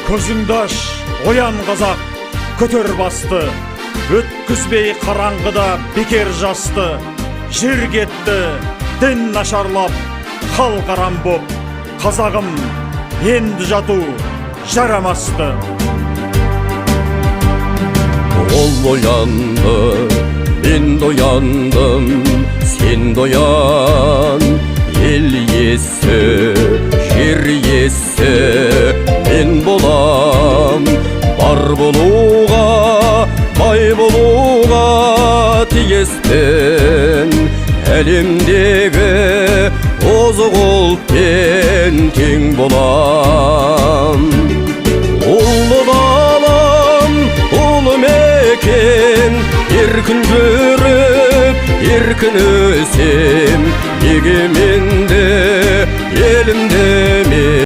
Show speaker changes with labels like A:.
A: Көзіңді аш, оян, қазақ, көтер басты. Өткізбей қараңғыда бекер жасты. Жер кетті, дін нашарлап, халық арам боп. Қазағым, енді жату жарамасты.
B: Ол оянды, мен де ояндым, сен де оян. Ел иесі, жер иесі мен болам. Бар болуға, бай болуға тиіспін. Әлемдегі озық ұлтпен тең болам. Ұлы далам, ұлы мекен, еркін жүріп, еркін өсем. Егеменді елімді мен.